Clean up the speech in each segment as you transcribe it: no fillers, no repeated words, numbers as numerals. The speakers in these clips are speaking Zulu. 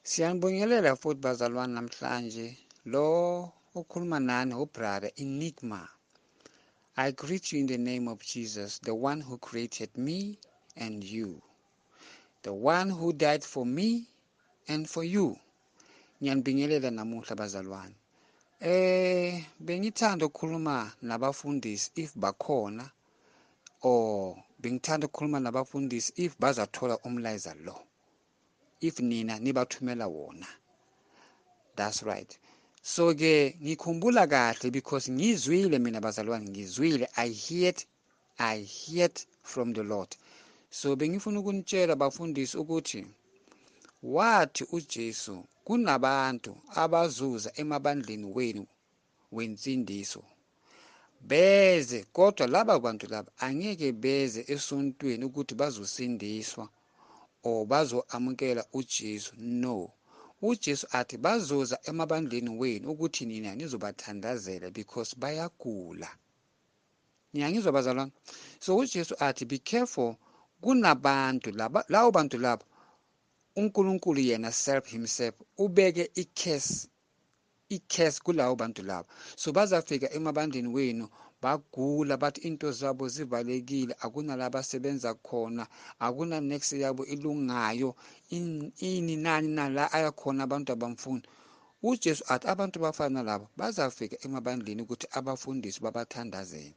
Siyanibingelela futhi bazalwane namhlanje. Lo okhuluma nani uBrother Enigma. I greet you in the name of Jesus, the one who created me and you, the one who died for me and for you. Ngiyanibingelela namuhla bazalwane. Bengithanda ukukhuluma nabafundisi if bakhona, or bengithanda ukukhuluma nabafundisi if bazathola umlayezo lo, if nina nibathumela wona. That's right. So ke ngikhumbula kahle because ngizwile mina bazalwane, ngizwile, I heard from the Lord. So bengifuna ukunitshela bafundisi ukuthi wathi uJesu kunabantu abazuza emabandleni wenu wensindiso beze, kodwa laba bantu laba angeke beze esontweni ukuthi bazosindiswa or bazoamukela uJesu. No, uJesu athi bazoza emabandleni wenu ukuthi nina nizobathandazela because bayagula. Niyangizwa bazalwane? So uJesu athi be careful, kunabantu laba, lawo bantu laba uNkulunkulu yena self himself ubeke i-curse kulawo bantu laba. So bazafika emabandleni wenu bagula, bathi into zabo zivalekile, akunala basebenza khona, akuna next yabo ilungayo, ini nani nala ayakhona, abantu abamfuni. UJesu athi abantu bafana labo bazafika emabandleni ukuthi abafundisi babathandazele.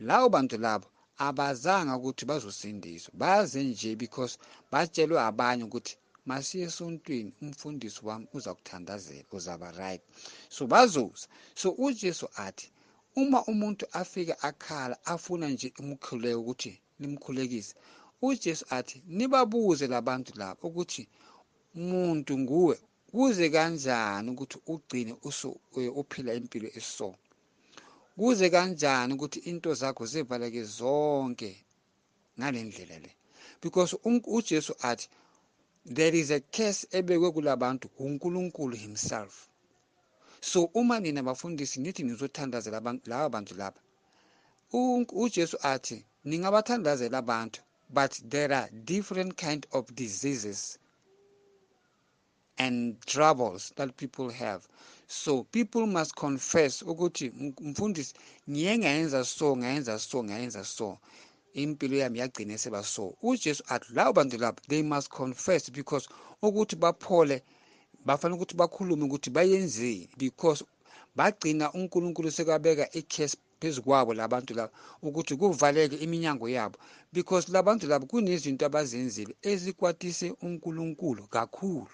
Lawo bantu labo abazanga ukuthi bazosindiswa, baze nje because batshelwe abanye ukuthi masiye esontweni, umfundisi wami uza kuthandazela, uzaba right. So bazoza. So uJesu athi uma umuntu afika akhala afuna nje umkhuleko ukuthi nimkhulekise, uJesu athi nibabuze labantu laba ukuthi umuntu nguwe kuze kanjani ukuthi ugcine uphila impilo eso, kuze kanjani ukuthi into zakho zivaleke zonke ngalendlela le, because uJesu athi there is a curse ebekwe kulabantu uNkulunkulu himself. So uma nina bafundisi nithi nizothandazela abantu, laba bantu laba uJesu athi ningabathandazela abantu, but there are different kind of diseases and troubles that people have, so people must confess ukuthi mfundisi, ngiye ngayenza so, ngayenza so, ngayenza so, impilo yami yagcina seba so. UJesu athi labo bantu labo they must confess because ukuthi baphole bafanele ukuthi bakhulume ukuthi bayenzeni, because bagcina uNkulunkulu sekabeka i-curse phezu kwabo labantu laba ukuthi kuvaleke iminyango yabo, because labantu labo kunezinto abazenzile ezikwatise uNkulunkulu kakhulu.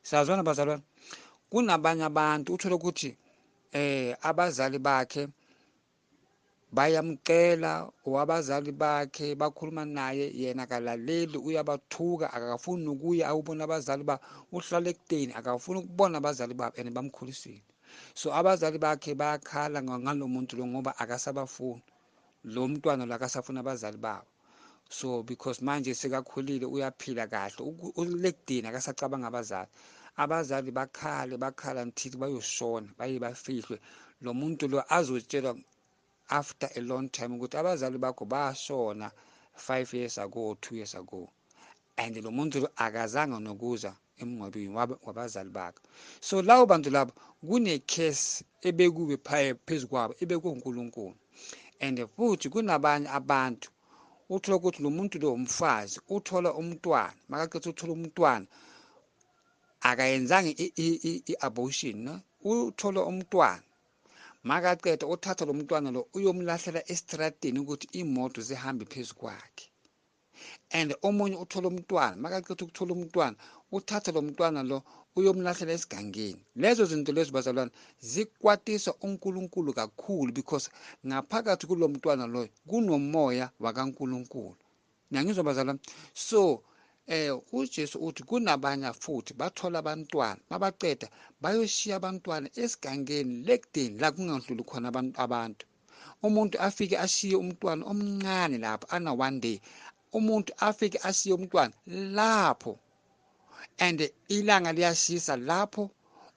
Siyazwana bazalwane? Kunabanye abantu uthola ukuthi abazali bakhe bayamcela or abazali bakhe bakhuluma naye, yena akalaleli, uyabathuka, akafuni nokuya awubona abazali babo, uhlala ekudeni, akafuni ukubona abazali babo and bamkhulisile. So abazali bakhe bayakhala ngalo muntu lo ngoba akasabafuni lo mntwana lo, akasafuna abazali babo. So because manje sekakhulile, uyaphila kahle, ulekudeni, akasacabanga abazali. Abazali bakhale, bakhala until bayoshona, baye bafihlwe. Lo muntu lo azotshelwa after a long time ukuthi abazali bakho bashona 5 years ago or 2 years ago, and lo muntu lo akazange nokuza emngcwabeni wabazali bakhe. So labo bantu labo kune-curse ebekuwe phezu kwabo, ebekwe uNkulunkulu. And futhi kunabanye abantu uthola ukuthi lo muntu lo umfazi uthola umntwana, makaqeda uthola umntwana akayenzanga i-abortion, no, uthola umntwana, makaqeda uthatha lo mntwana lo uyomlahlela estradini ukuthi imoto zihambe phezu kwakhe. And omunye uthola umntwana, makaqeda ukuthola umntwana uthatha lo mntwana lo uyomlahlela esigangeni. Lezo zinto lezo bazalwane zikwatisa uNkulunkulu kakhulu, because ngaphakathi kulo mntwana loyo kunomoya wakaNkulunkulu. Niyangizwa bazalwane? So uJesu uthi kunabanye futhi bathola abantwana, mabaqeda bayoshiya abantwana esigangeni lekudeni la kungadluli khona abantu. Umuntu afike ashiye umntwana omncane lapho ana one day, umuntu afike ashiye umntwana lapho and ilanga liyashisa lapho,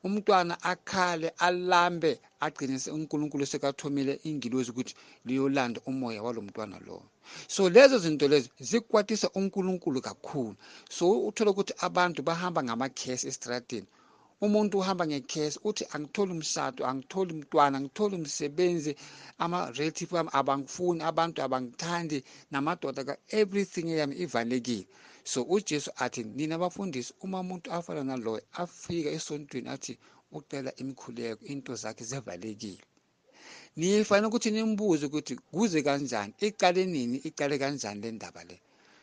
umntwana akhale, alambe, Agcine uNkulunkulu sekathomile ingilozi ukuthi liyolanda umoya walomntwana lo. So lezo zinto lezo zikwatisa uNkulunkulu kakhulu. So uthola ukuthi abantu bahamba ngamakhesi estradini. Umuntu uhamba ngekhesi, uthi angitholi umshado, angitholi umntwana, angitholi umsebenzi, ama-relative wami abangifuni, abantu abangithandi, namadoda ka everything yami ivalekile. So uJesu athi, nina bafundisi, uma umuntu afana naloyo afika esontweni athi ucela imikhuleko, into zakhe zivalekile, nifanele ukuthi nimbuze ukuthi kuze kanjani, iqale nini, iqale kanjani le ndaba le,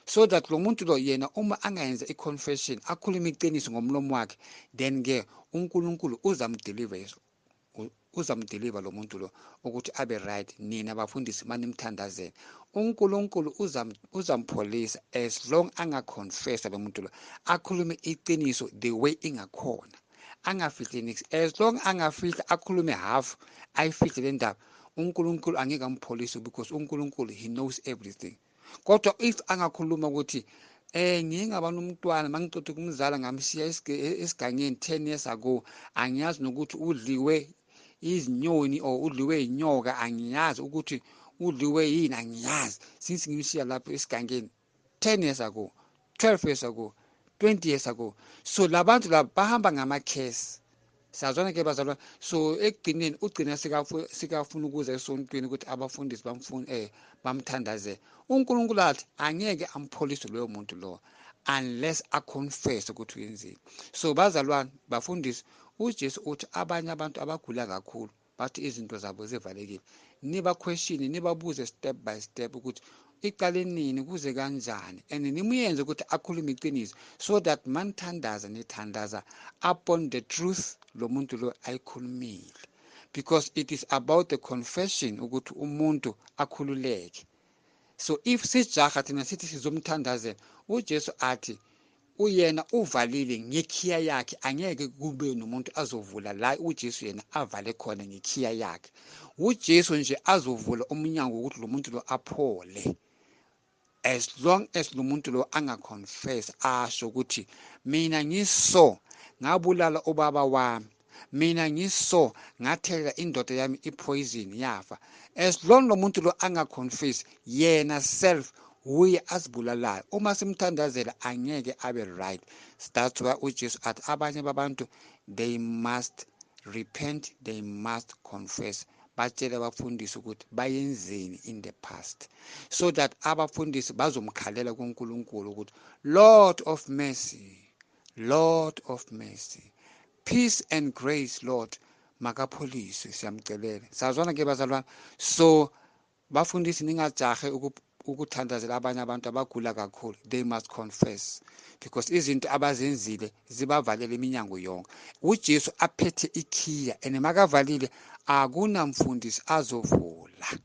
so that lo muntu lo yena uma angayenza i-confession, akhulume iqiniso ngomlomo wakhe, then ke uNkulunkulu uzamdeliver, uzamdeliver lo muntu lo ukuthi abe right. Nina bafundisi, manimthandazele, uNkulunkulu uzampholisa as long angaconfessa lo muntu lo, akhulume iqiniso the way ingakhona, angafihli nix. As long angafihla, akhulume half, ayifihle le ndaba, uNkulunkulu angeke ampholise, because uNkulunkulu, he knows everything. Kodwa if angakhuluma ukuthi ngingaba nomntwana, mangiceda ukumzala ngamshiya esigangeni 10 years ago, angiyazi nokuthi udliwe izinyoni or udliwe inyoka, angiyazi ukuthi udliwe yini, angiyazi, since ngimshiya lapho esigangeni 10 years ago, 12 years ago, 20 years ago. So labantu laba bahamba ngamakhesi. Siyazwana ke bazalwane? So ekugcineni ugcina sikafuna ukuza esontweni ukuthi abafundisi bamfune, bamthandazele. uNkulunkulu athi angeke ampholise loyo muntu lo unless aconfess ukuthi uyenzile. So bazalwane, bafundisi, uJesu uthi abanye abantu abagula kakhulu bathi izinto zabo zivalekile, niba question, nibabuze step by step ukuthi iqale nini, kuze kanjani, and nimuyenze ukuthi akhulume iqiniso, so that manithandaza, nithandaza upon the truth lo muntu lo ayikhulumile, because it is about the confession ukuthi umuntu akhululeke. So if sijaha thina sithi sizomthandazela, uJesu athi uyena uvalile ngekhiya yakhe, angeke kube nomuntu azovula la uJesu yena avale khona ngekhiya yakhe. UJesu nje azovula umnyango ukuthi lo muntu lo aphole, as long as lo muntu lo angaconfess, asho ukuthi mina ngiso ngabulala ubaba wami, mina ngiso ngathela indoda yami ipoison yafa. As long lo muntu lo angaconfess yena self uye azibulalayo, uma simthandazela angeke abe right. That's why uJesu athi abanye babantu, they must repent, they must confess, batshele abafundisi ukuthi bayenzeni in the past, so that abafundisi bazomkhalela kuNkulunkulu ukuthi Lord of mercy, Lord of mercy, peace and grace, Lord, makapholiswe, siyamcelela. Sazwana ke bazalwane? So bafundisi, ningajahe ukuthandazela abanye abantu abagula kakhulu. They must confess, because izinto abazenzile zibavalele iminyango yonke. UJesu aphethe ikhiya, and makavalile akunamfundisi azovula.